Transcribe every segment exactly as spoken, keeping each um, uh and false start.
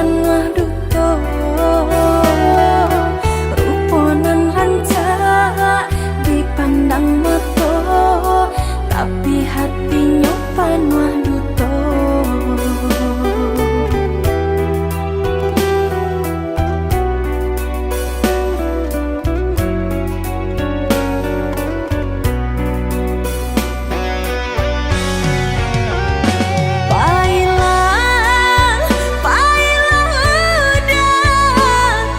panuah duto, rupo nan rancak dipandang mato, tapi hatinyo panuah duto. Pailah, pailah Uda,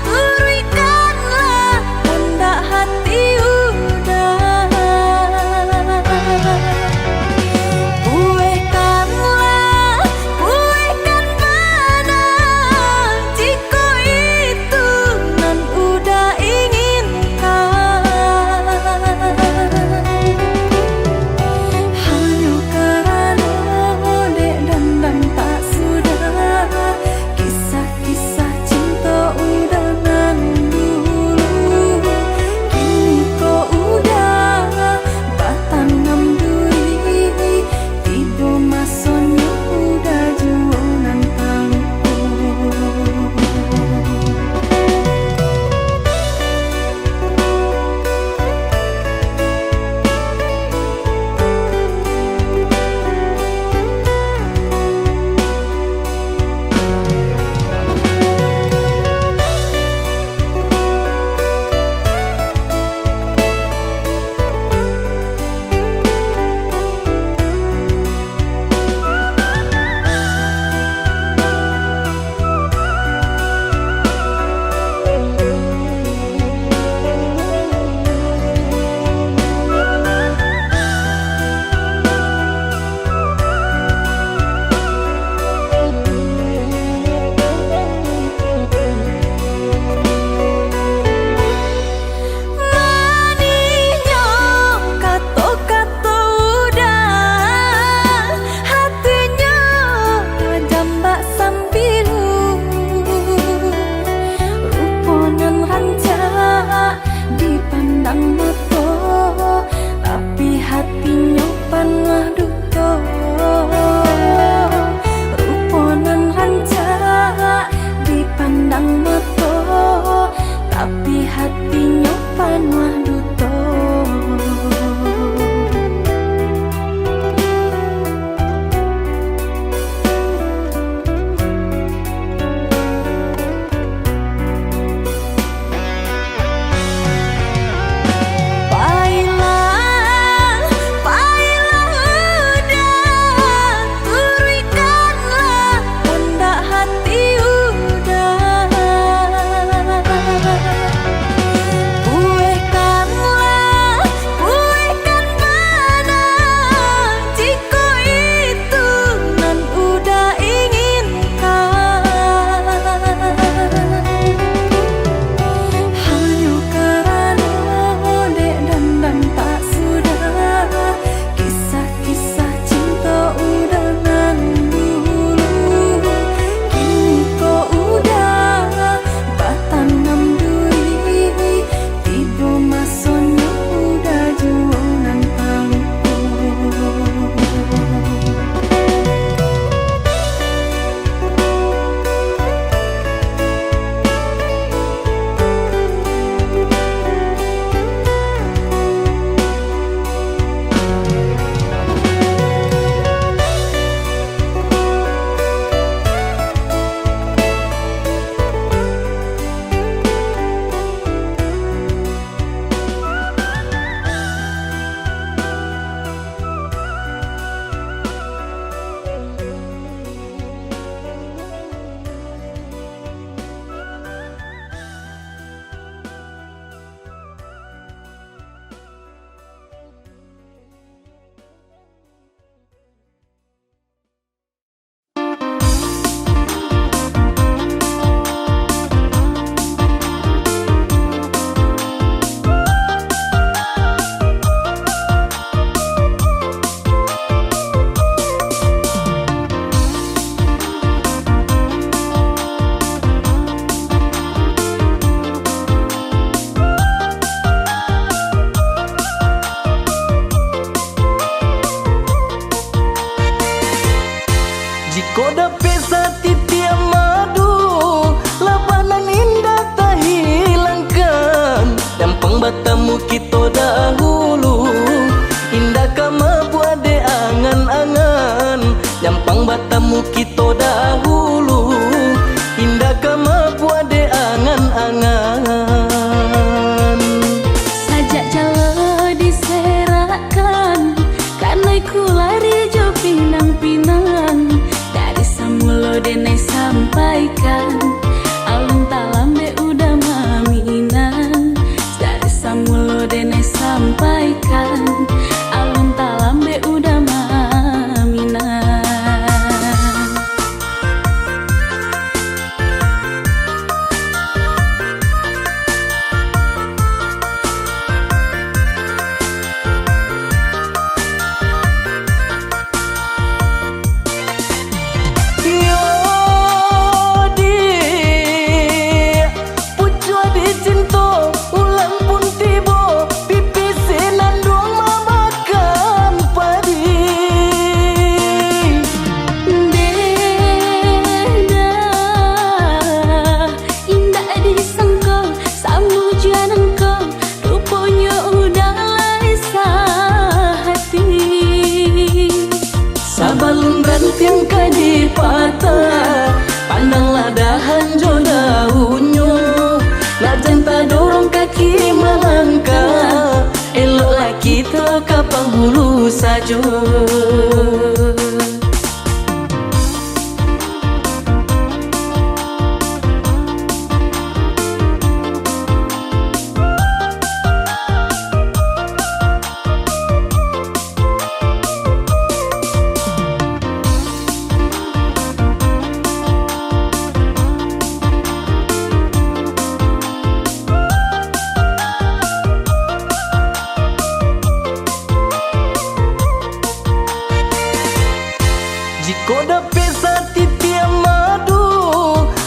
turuikkanlah kandak hati Uda. Puehkanlah, puehkan bana, jikok itu nan Uda inginkan. Hanyo karano dek dandam tak sudah, kisah-kisah cinto Uda nan dulu, kini ko Uda batanam duri. Tibo masonyo Uda juo nan tangko. Manisnyo kato-kato Uda, hatinyo tajam bak sambilu. Rupo nan rancak dipandang mato, tapi hatinyo panuah duto. Rupo nan rancak dipandang mato, tapi hatinyo panuah duto. Pailah, pailah Uda, turuikkanlah kandak hati Uda. Puehkan kito dahulu, indak ka mabuak dek angan-angan. Nyampang batamu kito dahulu, indak ka mabuak dek angan-angan. Sajak jalo diserakkan, kanai ku lari jo pinang-pinang. Dari samulo denai sampaikan, alun talambek uda maminang. Dari samulo denai sampaikan, alun talambek uda maminang. Iyo, Dik, pucuak di cinto, ulam pun tibo, pipih sinanduang mamakan padi. Deh dah, indak disangko, samujan angko, ruponyo udah lai sahati. Sabalun rantiang ka dipatah, pandanglah dahan jo daunnyo. Nak jan tadorong kaki malangkah, eloklah kito ka panghulu sajo. Jikok dapek satitiak madu,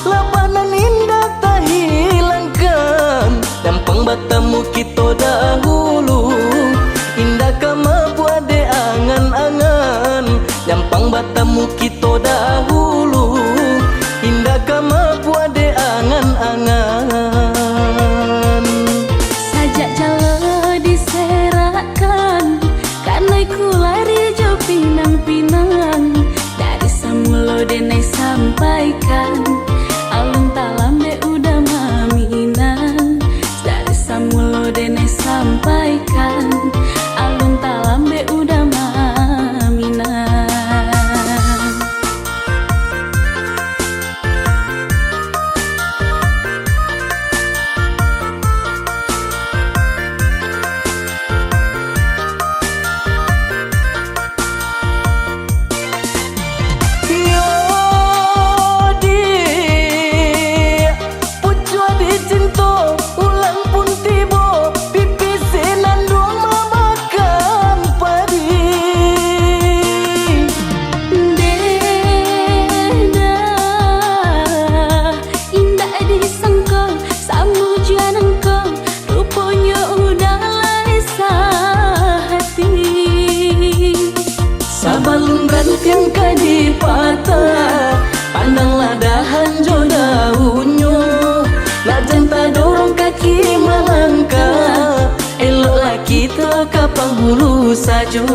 labanan indak tahilangkan. Nyampang batamu kito dahulu, indak ka mabuak dek angan-angan. Nyampang batamu kito dahulu, indak ka mabuak dek angan-angan. Sajak jalo diserakkan, kanai ku lari jo pinang-pinang. Dari samulo denai sampaikan, alun talambek uda maminang. Dari samulo denai sampaikan, alun talambek uda maminang. Iyo, Dik, pucuak dicinto, ulam pun tibo, pipih sinanduang mamakan padi. Deh dah, indak disangko, samujan angko, ruponyo udah lai sahati. Sabalun rantiang ka dipatah, pandanglah dahan jo daunnyo. Nak jan tadorong kaki malangkah, eloklah kito ka panghulu sajo.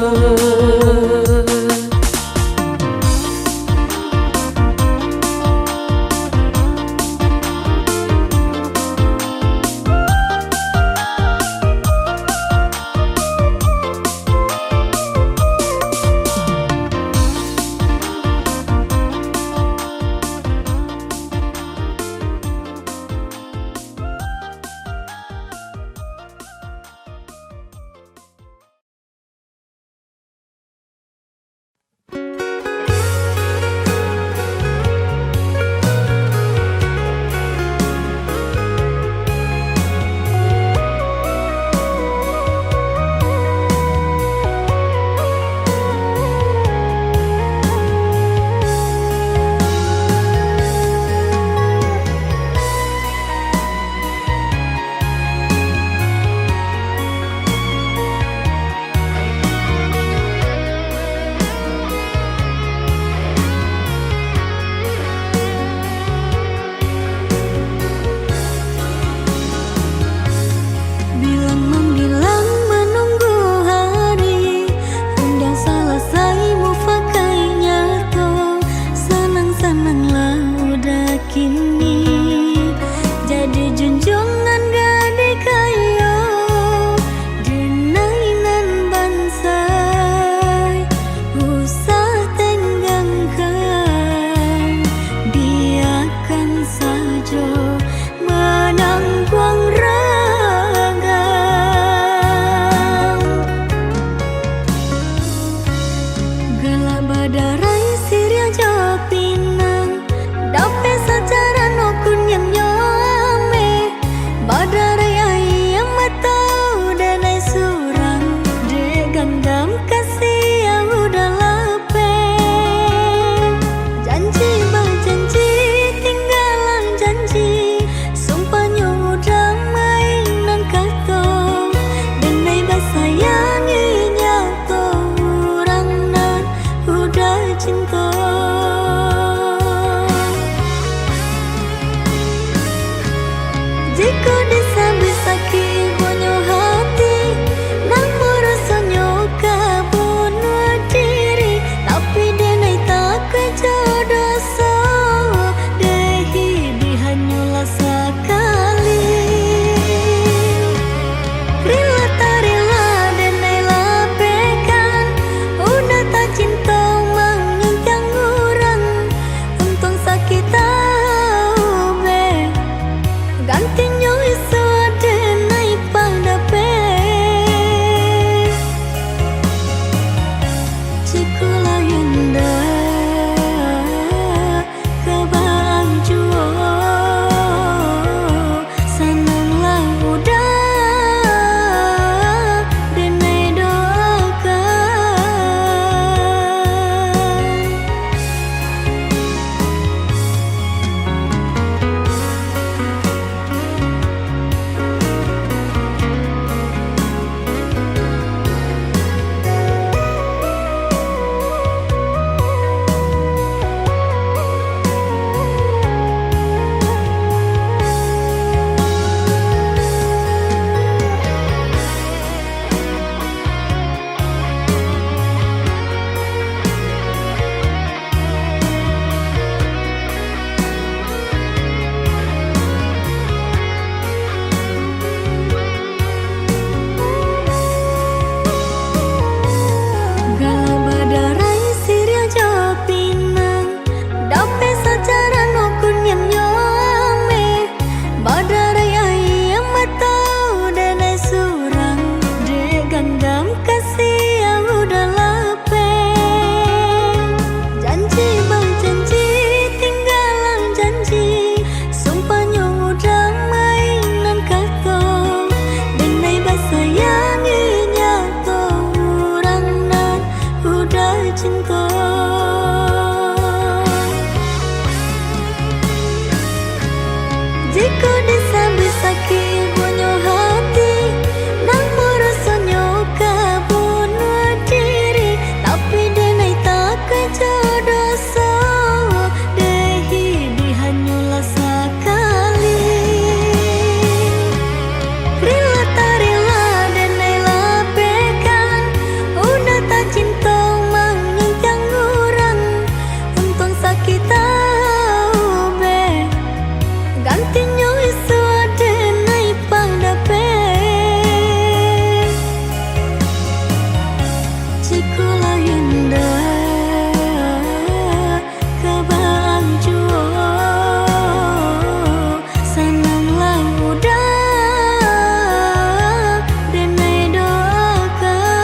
cinto. Jikok disabuik sakik ibunyo hati, namo rasonyo ka bunuah diri, tapi denai takuik jo doso, dek hidi hanyolah sakali. Rila tarila denai lapehkan, udah tacinto mangintiang urang. Untuang sakik taubek, gantinyo isuak denai pang dapek. Cikolah indak kabaan juo, sananglah udah denai doakan.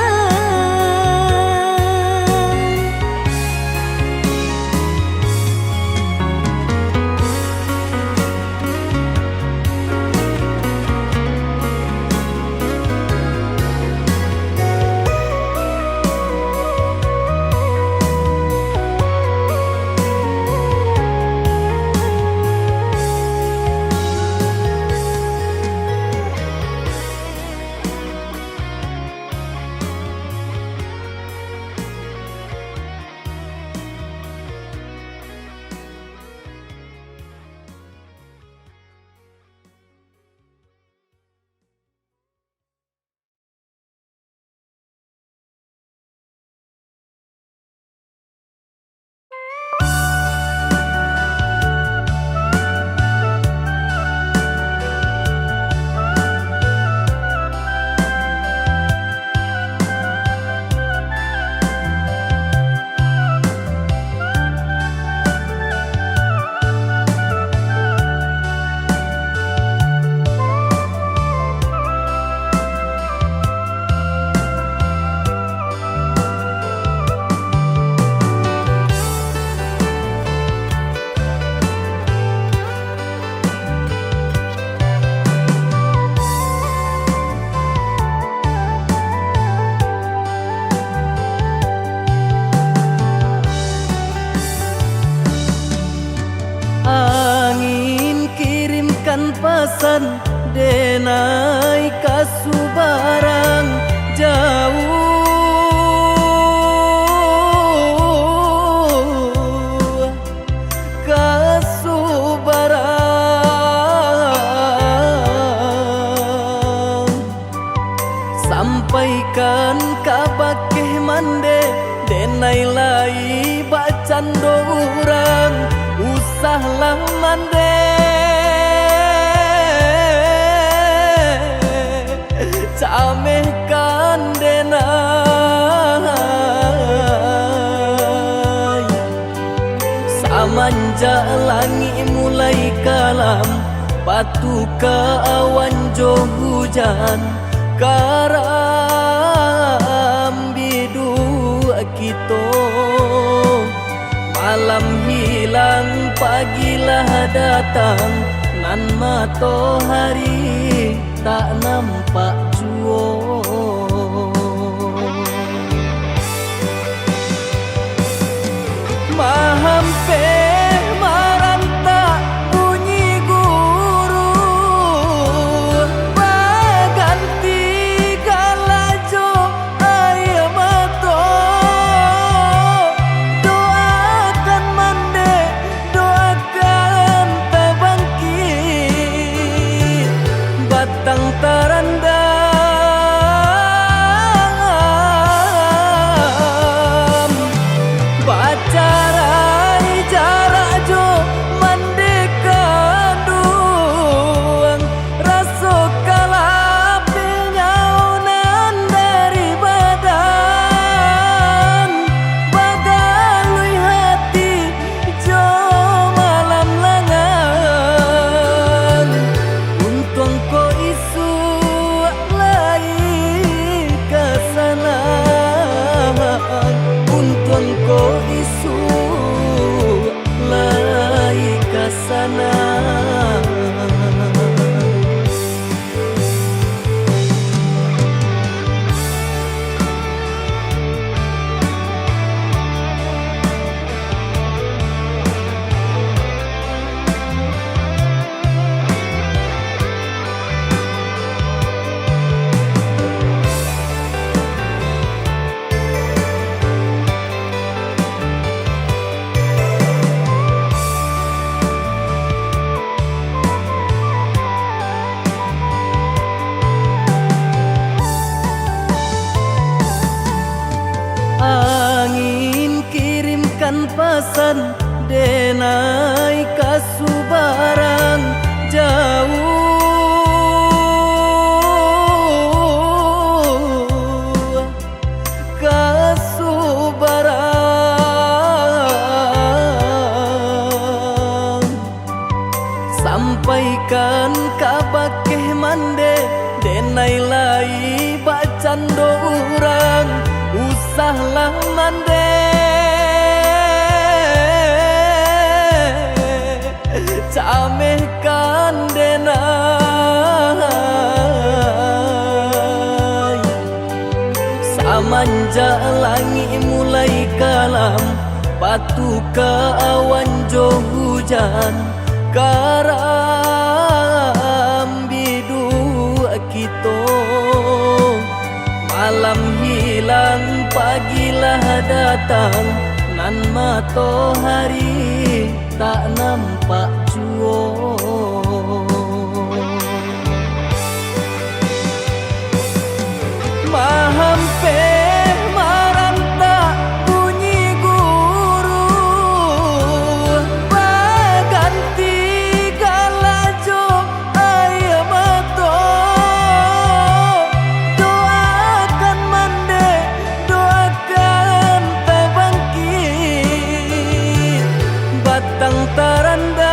Angin kirimkan pasan, denai ka subarang jauah, ka subarang. Sampaikan kabake mandeh, denai lai bacando urang, usahlah mandeh camehkan denai. Samanjak langik mulai kalam, patuka awan jo hujan, karam biduak kito. Malam hilang, pagilah datang, nan matohari tak nampak juo. Mahampeh marantak bunyi guru, baganti galak jo aia mato. Doakan mandeh, doakan tabangkik, batang tarandam. Bacarai jarak jo mandeh kanduang, raso kalapeh nyawo nan dari badan, bagaluih hati jo malam langang. Untuang ko isuak lai ka sanang, untuang ko isuak lai ka sanang. Pasan denai ka subarang jauah, ka subarang. Sampaikan kabake Mandeh, denai lai bakcando urang, usahlah Mandeh camehkan denai. Samanjak langik mulai kalam, batuka awan jo hujan, karam biduak kito. Malam hilang, pagilah datang, nan matohari tak nampak juo. Mahampeh marantak bunyi guruah, baganti galak jo aia mato. Doakan Mandeh, doakan tabangkik batang tarandam.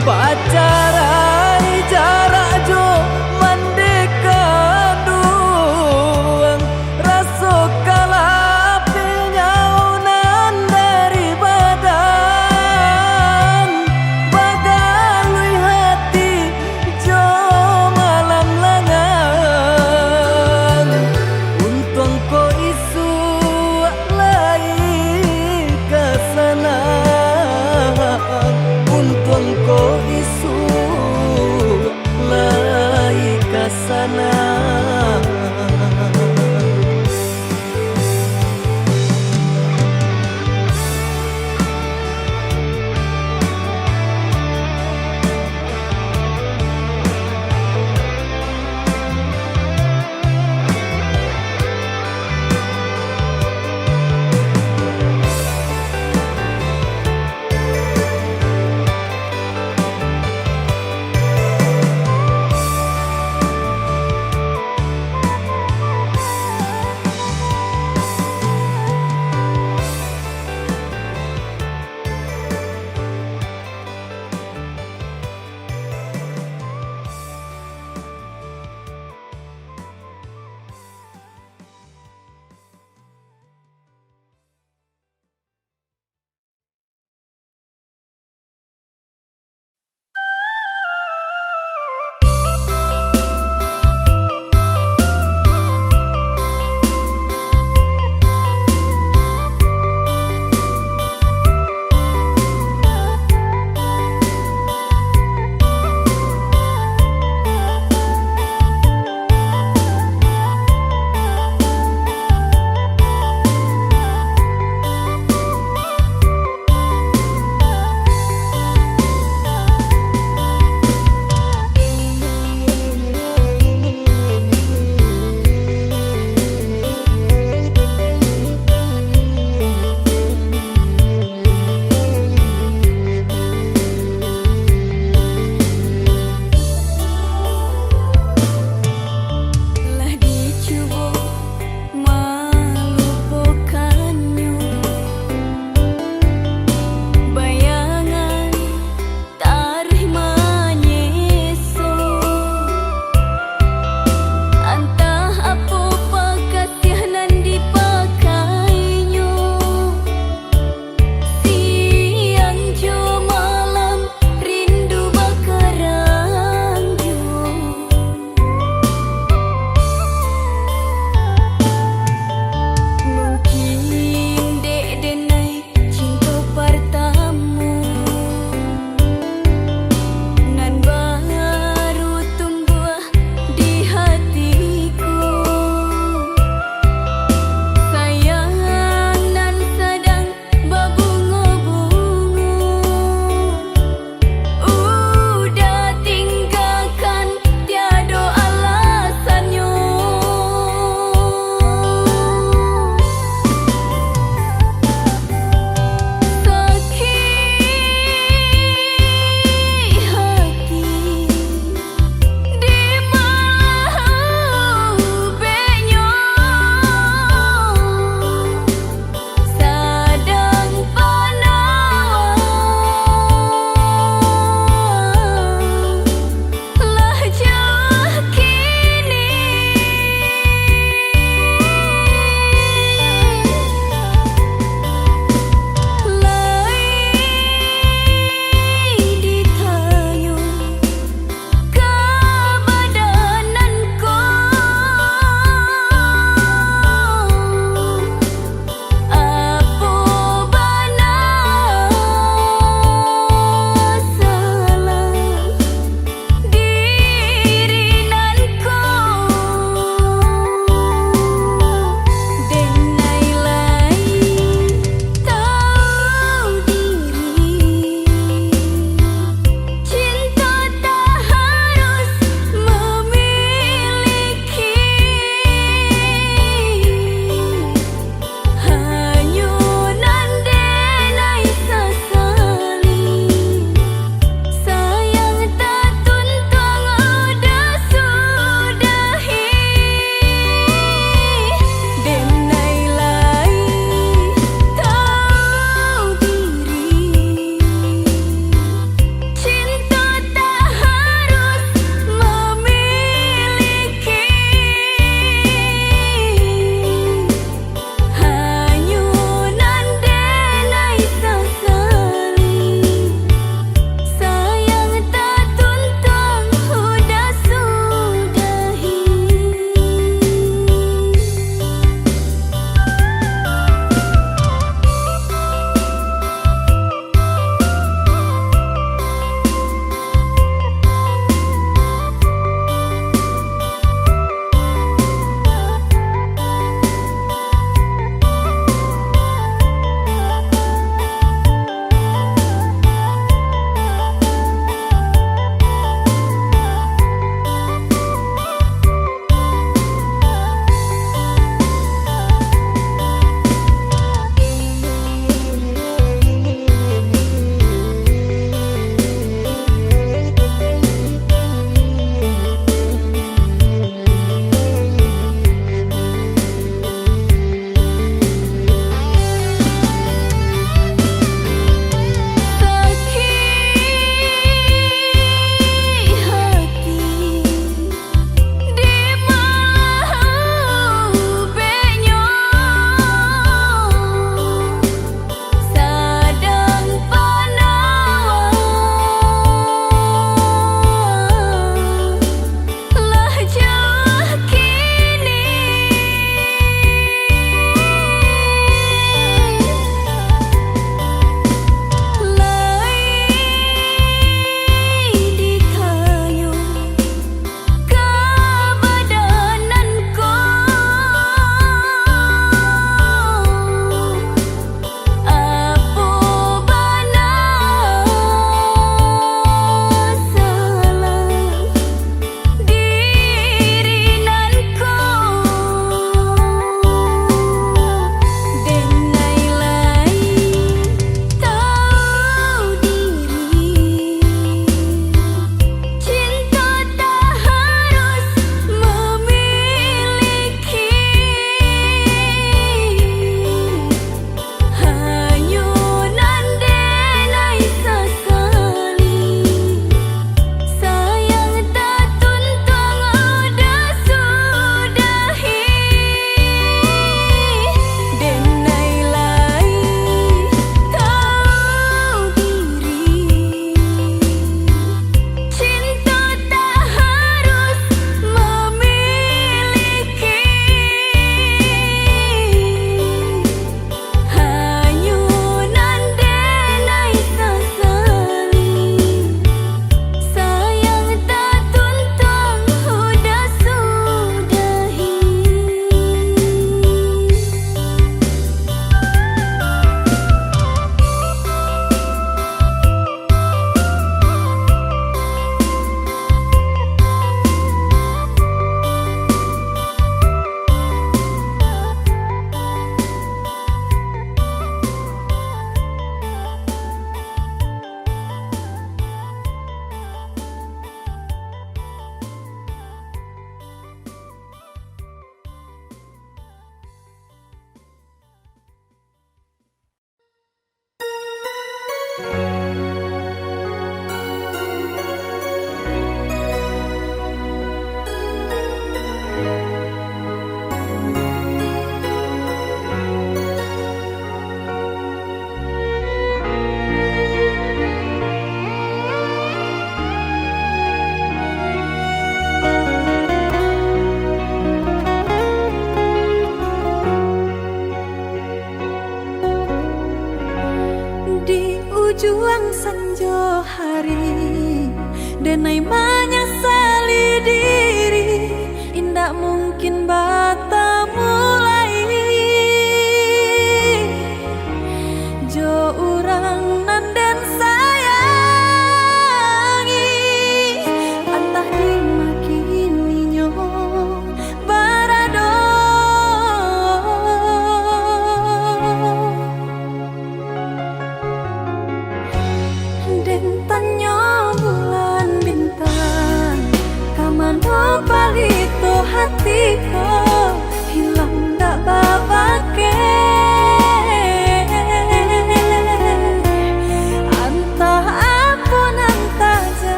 Bacarai jarak jo Mandeh kanduang, raso kalapeh nyaunan dari badan, bagaluih hati jo malam langang. Untuang ko isuak lai ka sanang, untuang ko isuak lai ka sanang.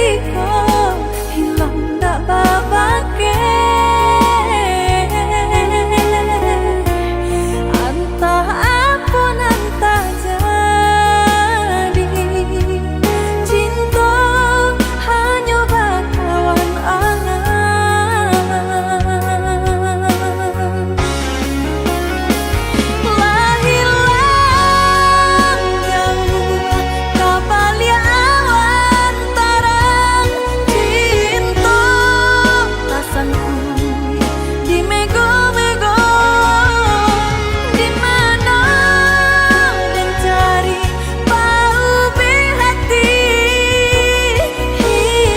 Iko hilang dak babangkek. Antah apo nan tajadi, cinto hanyo bakawan angan. Lah hilang jauah kabaliak awan tarang, cinto rasanku dimego-mego. Di mano den cari paubek hati,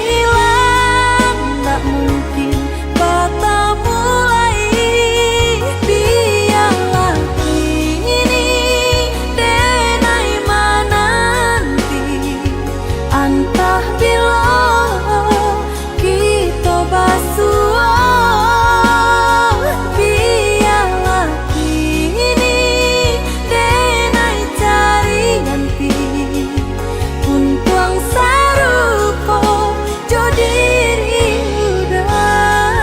hilang dak mungkin batamu lai. Bialah kini den ai mananti, antah bilo kito basuo. Bialah kini den ai cari ganti, untuang sarupo jo diri urang.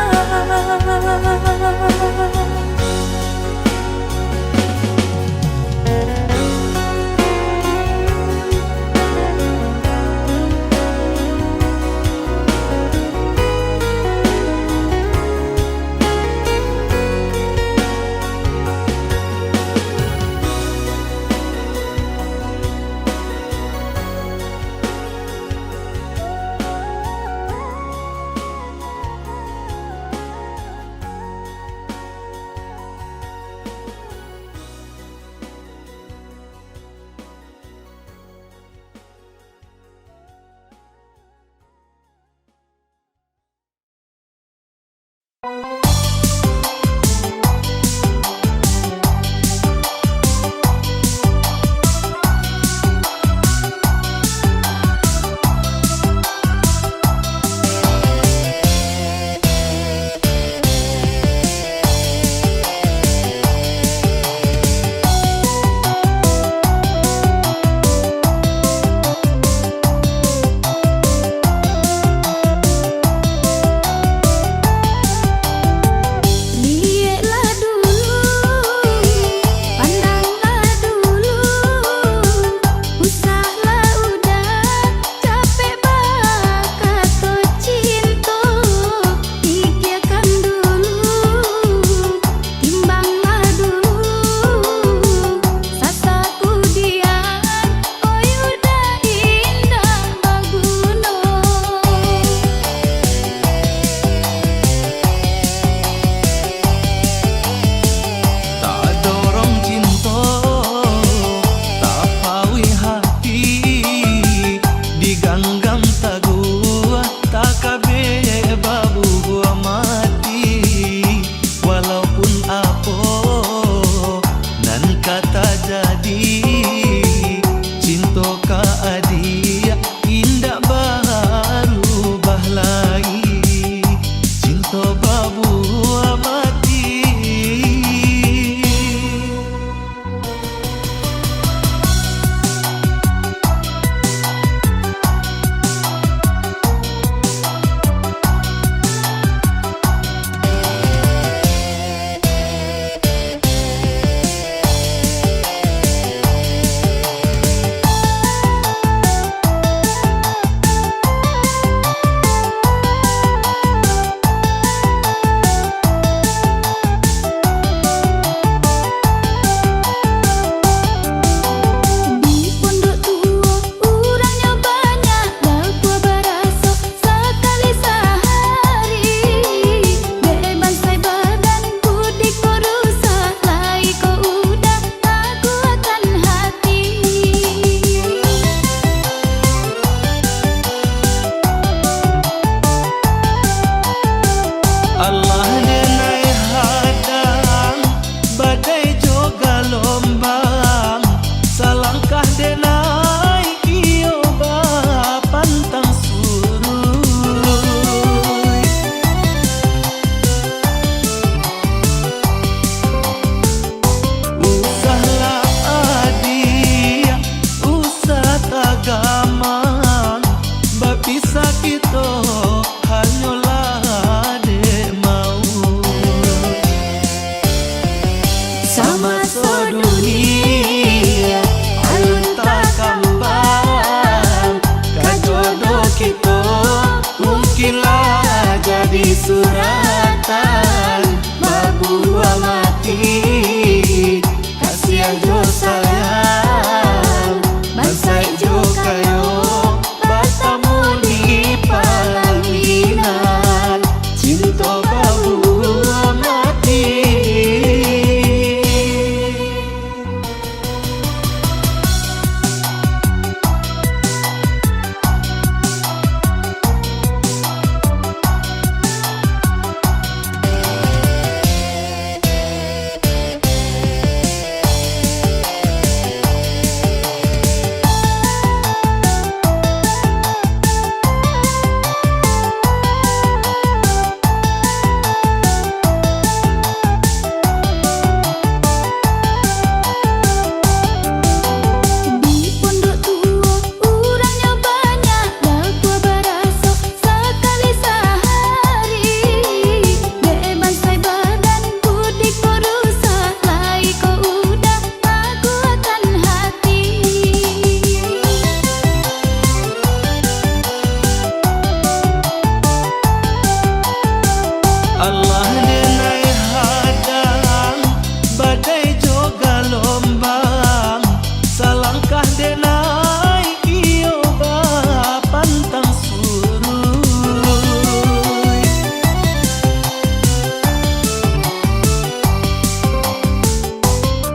kito hanyolah dek mauik. Samaso dunia alun takambang, ka jodoh kito mungkinlah jadi suratan, babuah mati. Kasiah jo sayang, bansaik jo kayo, batamu di palaminan, cinto babuah mati. Di pondok tuo, urangnyo banyak, babuah baraso sakali sahari. Dek bansaik badan, budi ko rusak, lai ko udah maguakan hati. Alah denai hadang, badai jo galombang, salangkah denai iyo bapantang suruik.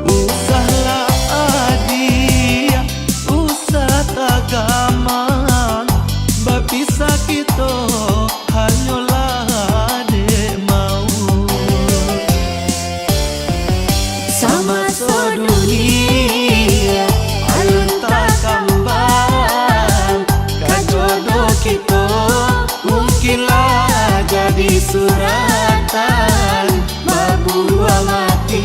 Usahlah adiak, usah tagamang, bapisah kito hanyolah dek mauik. Samaso dunia alun takambang, ka jodoh kito mungkinlah jadi suratan, babuah mati.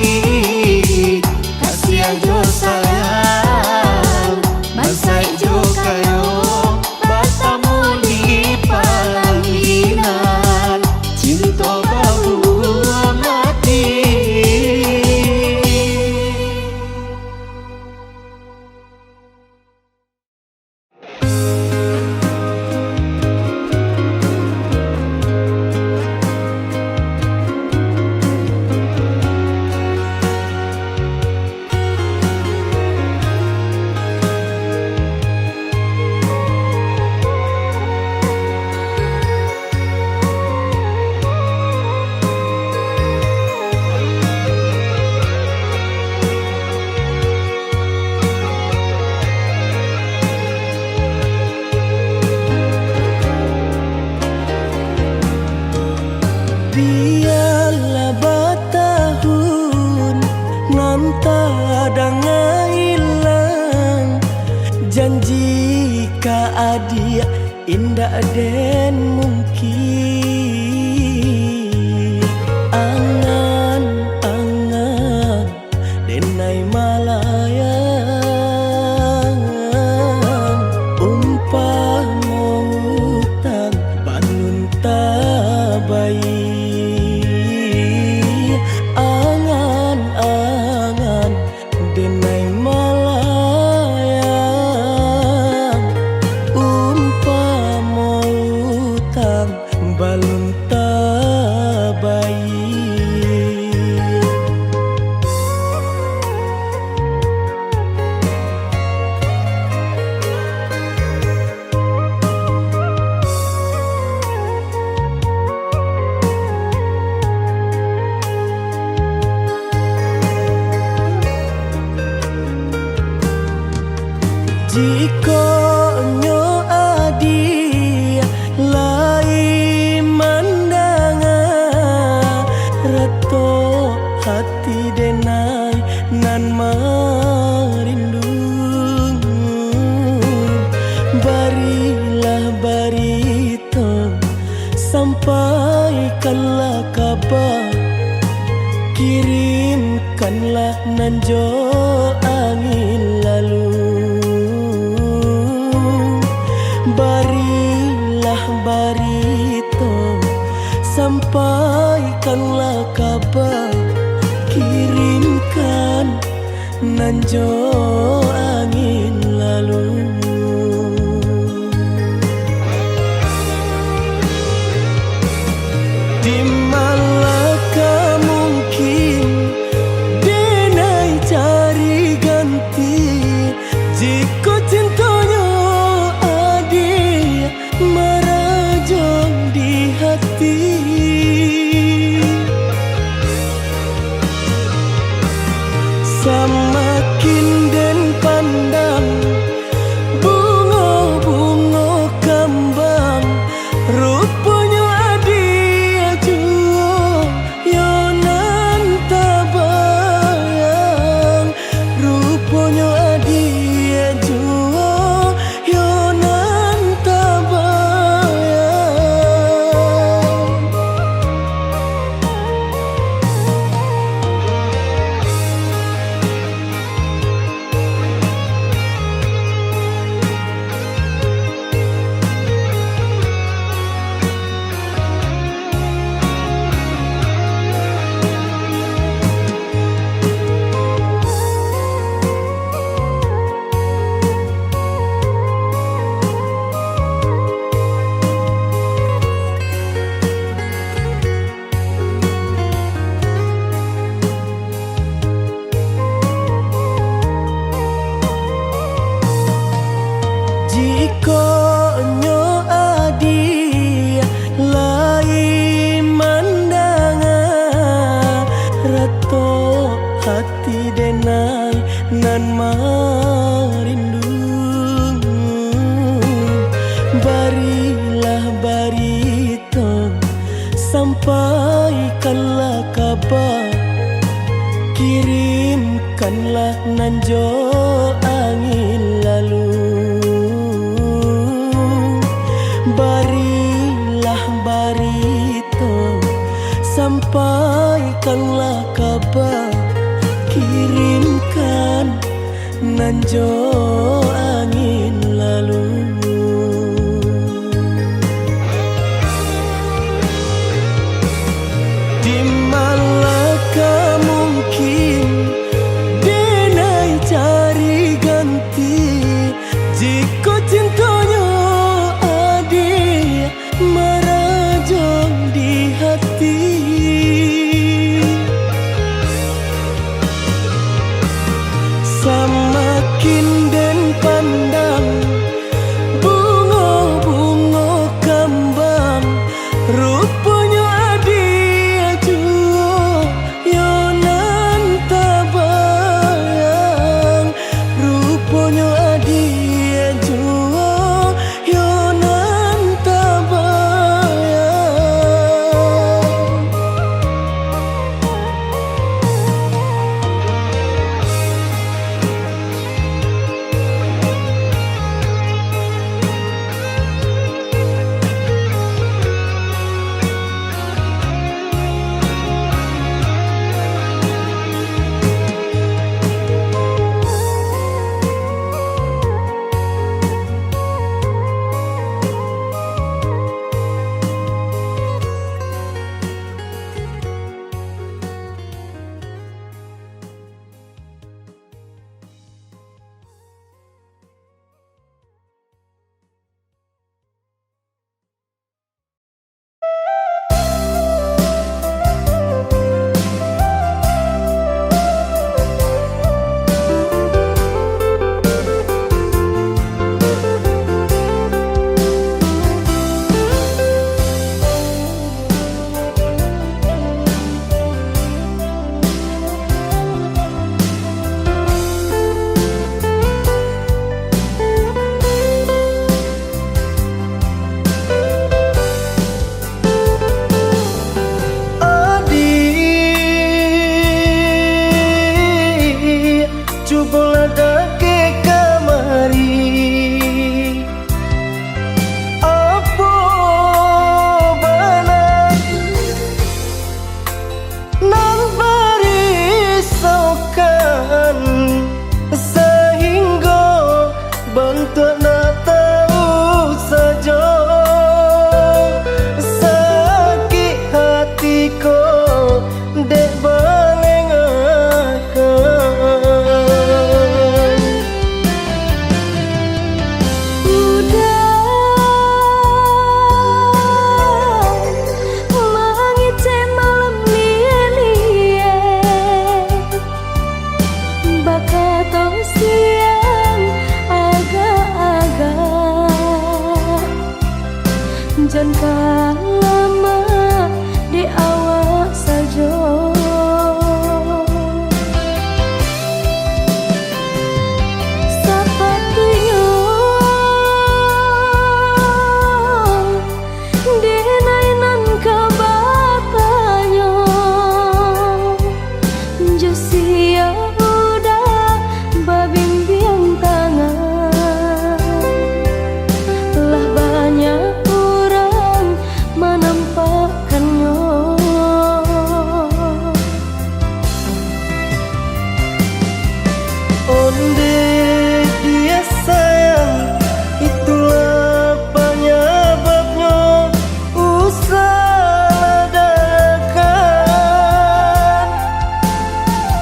Kasiah jo sayang, bansaik jo kayo, batamu di palaminan, cinto babuah mati. Bialah batahun nan tadanga ilang, janji ka adiak indak den mungkin. Angan-angan denai malayang, umpamo utang balun tabayia. Angan-angan denai malayang, umpamo utang balun tabayia. Jikok nyo adiak lai mandanga, ratok hati denai nan marindu. Barilah barito, sampaikanlah kaba, kirimkanlah nan jo angin lalu. Barilah Sampaikanlah kaba, kirimkan nan jo angin lalu. Di manakah mungkin denai cari ganti, jikok cintonyo adiak marajang di hati. Samakin den pandang bungo-bungo kambang, ruponyo adiak juo yo nan tabayang. Ruponyo adiak juo yo nan tabayang. Jikok nyo adiak lai mandanga, ratok hati denai nan marindu, barilah bari- to, sampaikanlah kaba, kirimkanlah nan jo angin lalu. Barilah barito, sampaikanlah kaba, kirimkan nan jo angin lalu. Di manakah mungkin denai cari ganti, jikok cintonyo adiak marajang di hati. Samakin den Jan ka lamak dek awak sajo. Sapatuiknyo denai nan ka batanyo, jo sia Uda babimbiang tangan. Lah banyak urang manampakkannyo. Ondeh dia sayang, itulah panyababnyo usah lah dahkan.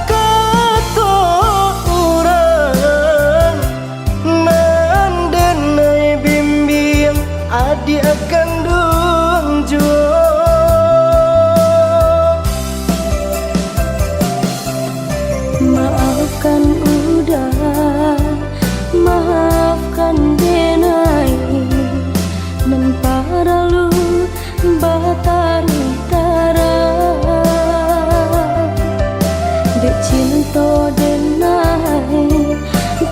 Kato urang, nan denai bimbiang, adiak kanduang juo. Maafkan Uda, maafkan denai, nan paralu bataruih tarang. Dek cinto denai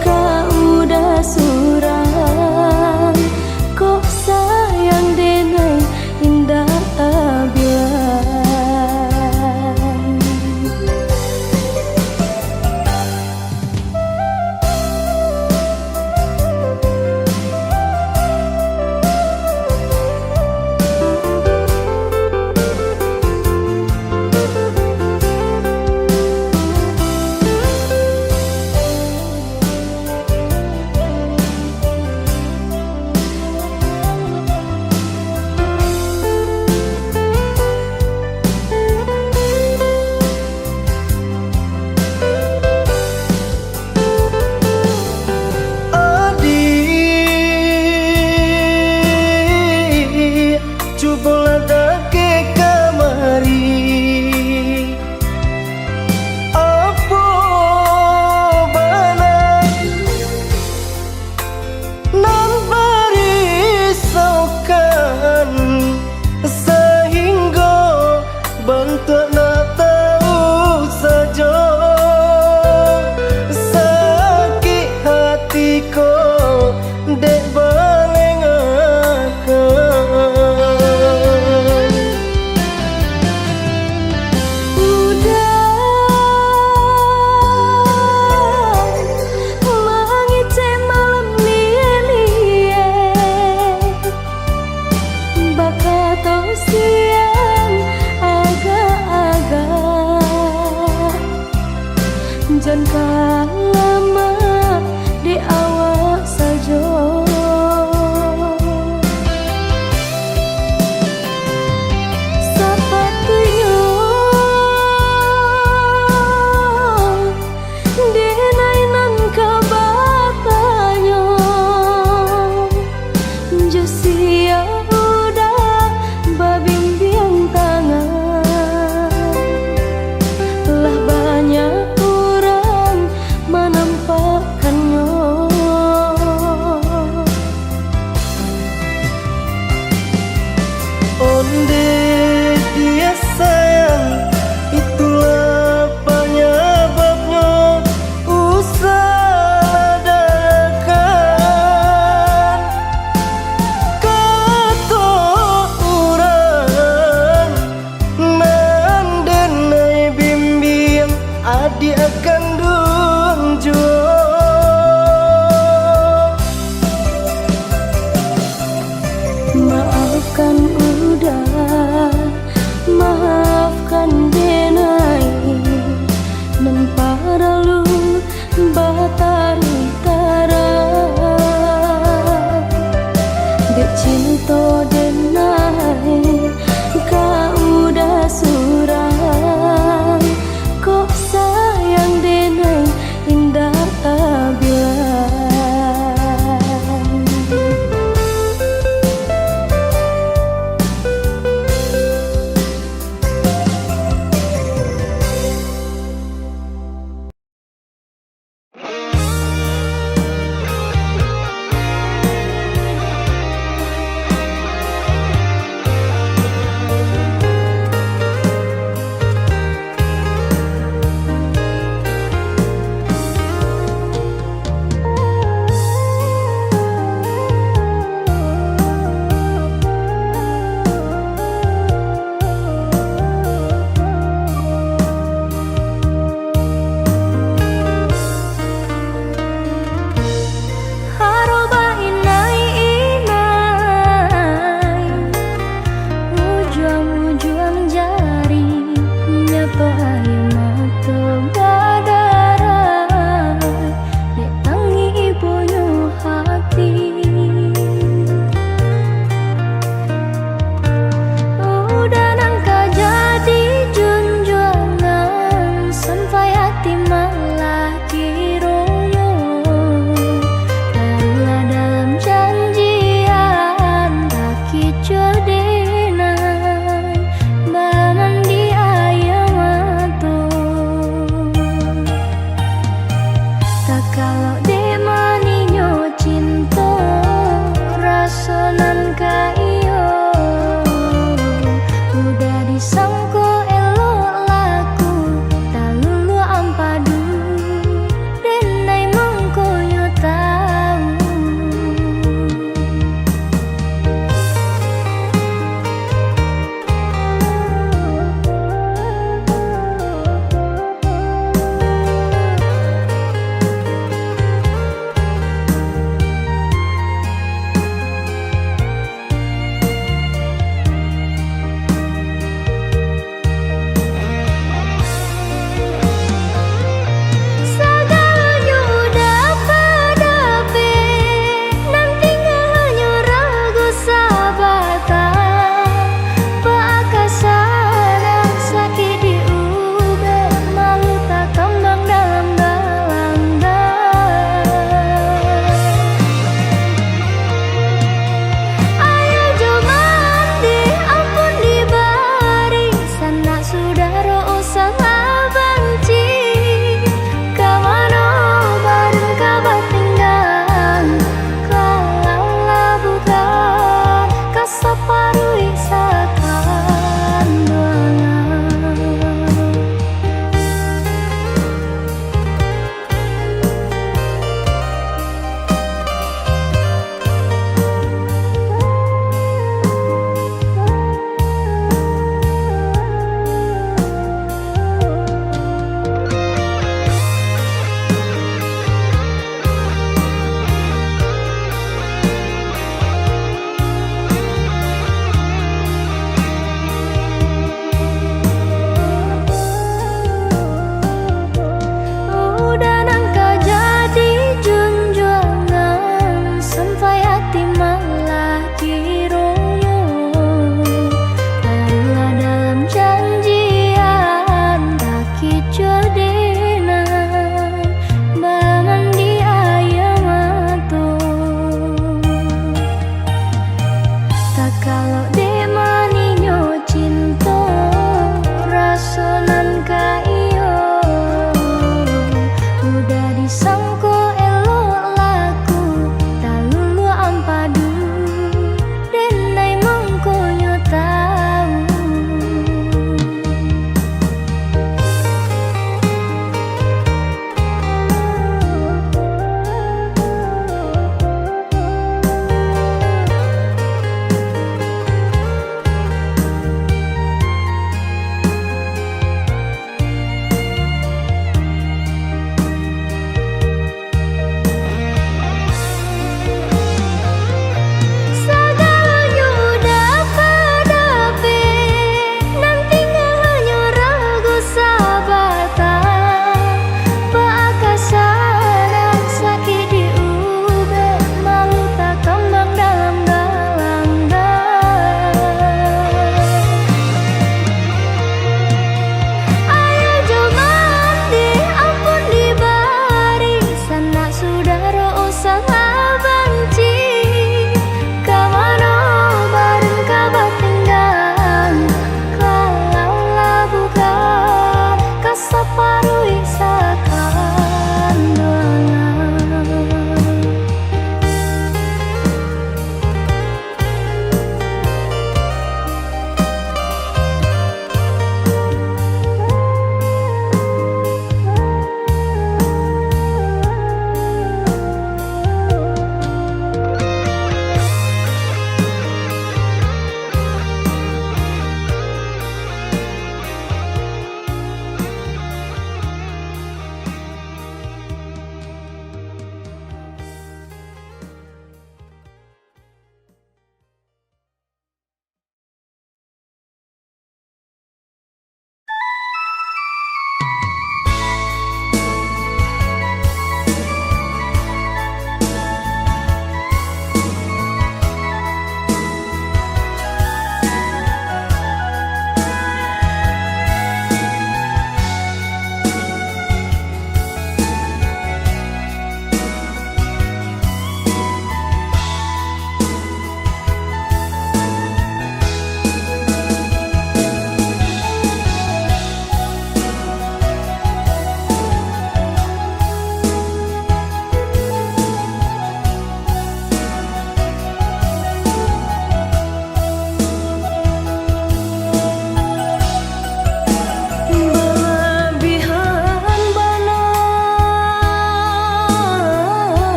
ka Uda surang, kok sayang denai indak tabilang. Adiak, cubolah dakek kamari. Apo bana nan barisaukan, sahinggo bantuak ndak tahu sajo. Sakik hati ko dek balengakan. Uda mangecek malam liek-liek, bakato siang agak-agak. Jan ka lamak dek awak sajo. Sapatuiknyo denai nan ka batanyo, jo sia Uda babimbiang tangan. Lah banyak urang manampakkannyo. Ondeh dia sayang, itulah panyababnyo usah lah dahkan. Kato urang, nan denai bimbiang, adiak kanduang juo. Maafkan Uda.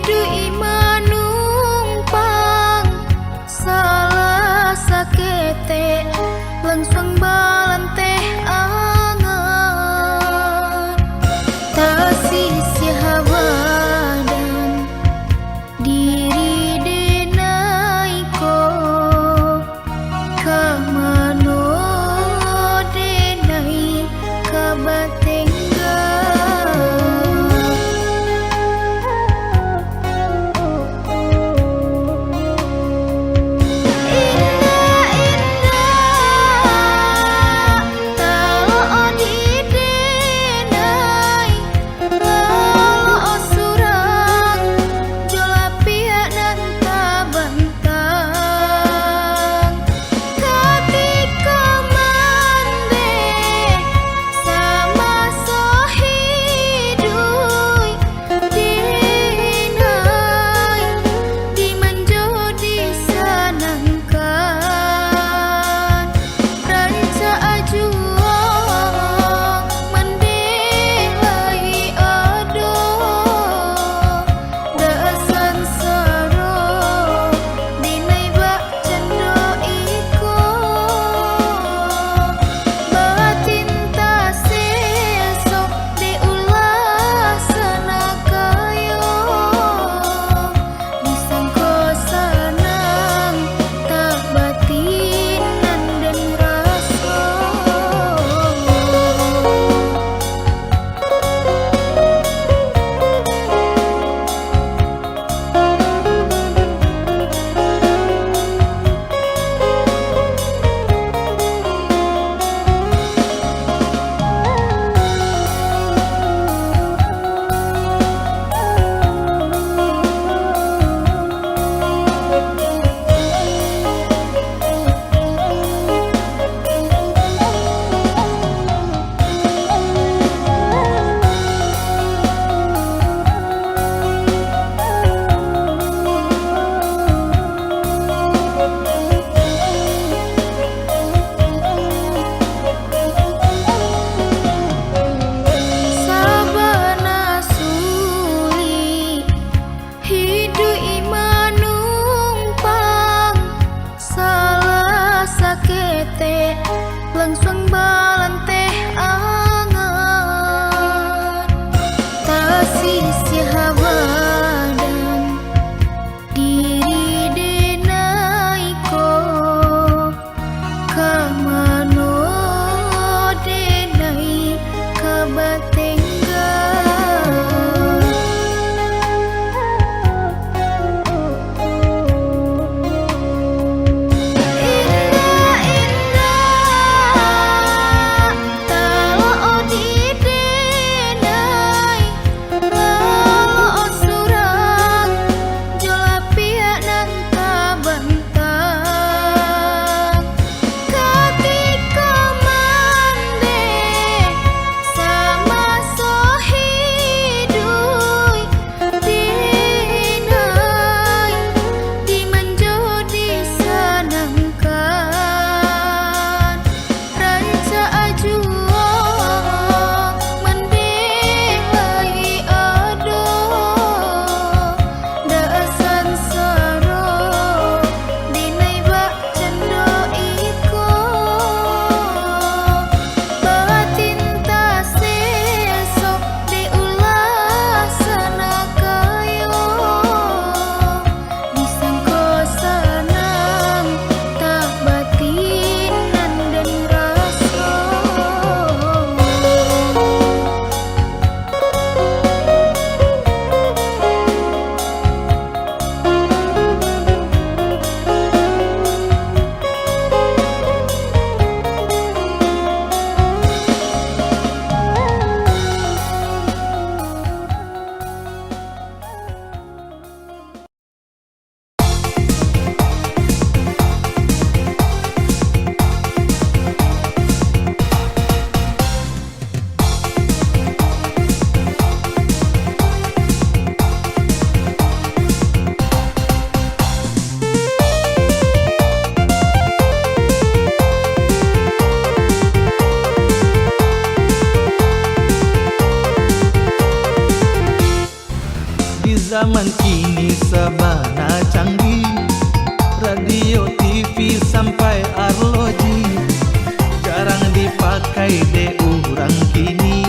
Iduik manumpang, salah saketek, langsuang balanteh angan. Tasisiah badan, diri denai ko. Ka mano denai ka batengga? Indak, indak, talok di denai. Lalok surang, jo lapiak nan tabantang. Katiko mandeh, samaso hiduik, denai, diman jo disanangkan. Rancak juo mandeh lai ado, dak sansaro denai bakcando iko. Batinta sesok dek ulah sanakayo. Disangko sanang, tak batinan den raso. Sabana sulik hiduik manumpang, salah saketek langsuang balanteh angan. Tasisiah badan, diri denai ko, ka mano denai ka batengga? Indak, indak, talok di denai. Lalok surang, jo lapiak nan tabantang. Katiko mandeh, samaso hiduik, denai, diman jo disanangkan. Rancak juo mandeh lai ado, dak sansaro denai bakcando iko. Batinta sesok dek ulah sanakayo. Disangko sanang, tak batinan den raso. Di zaman kini, Kini sabana canggih, radio, T V, sampai arloji, jarang dipakai dek urang kini,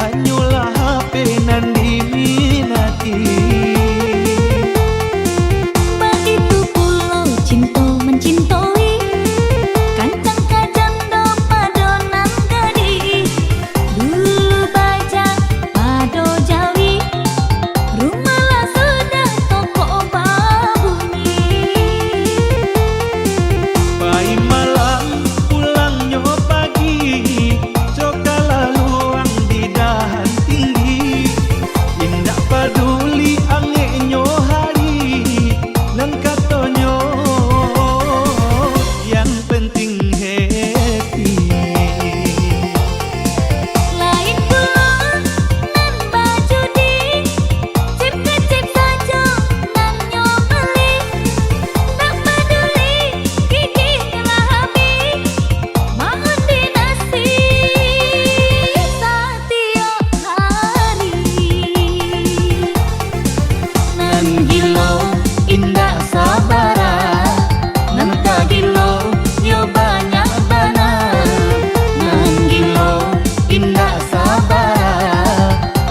hanyolah H P nan diminati. Baitu pulo cinto mancintoi, kancang ka jando pado nan gadih. Dulu bajang pado jawi, rumah lah sudah tokok babunyi. Pai malam, pulangnyo pagi, co ka laluang di dahan tinggi. Indak paduli angeknyo hari, nan katonyo yang penting happy. Lain pulo nan bajudi, cip-kacip sajo nan nyo bali. Ndak paduli gigi telah habih, maundi nasi satiok hari. Nan gilo indak sabara, nan ka gilo iyo banyak bana. Nan gilo indak sabara,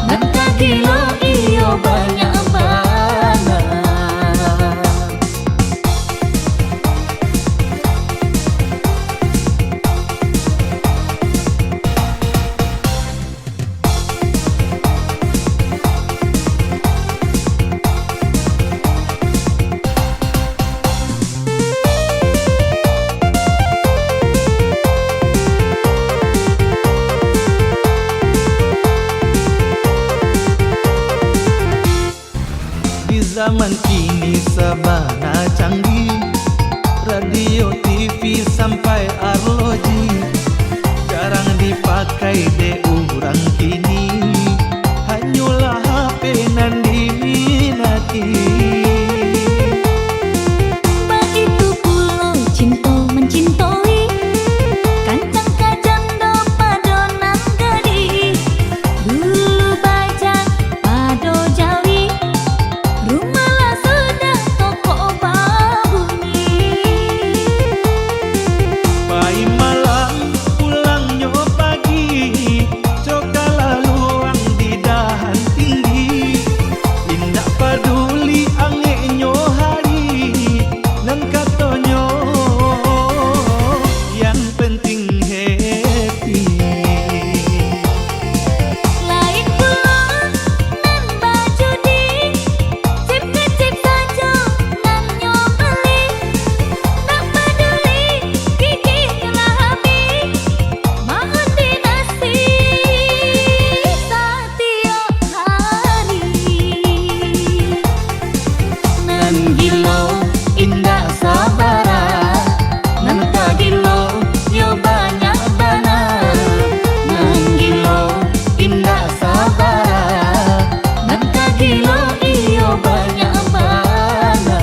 nan ka gilo iyo banyak bana. Di zaman kini sabana canggih, radio, T V, sampai arloji, jarang dipakai dek urang kini, hanyolah H P nan diminati. Baitu pulo cinto mancintoi, kancang ka jando pado nan gadih. Dulu bajang pado jawi, rumah lah sudah tokok babunyi. Pai malam, pulangnyo pagi, co ka laluang di dahan tinggi. Indak paduli angeknyo hari, nan katonyo yang penting happy. Lain pulo nan bajudi, cip-kacip sajo nan nyo bali. Ndak paduli gigi telah habih, maundi nasi satiok hari. Nan gilo indak sabara, nan ka gilo iyo banyak bana. Nan gilo indak sabara, nan ka gilo iyo banyak bana.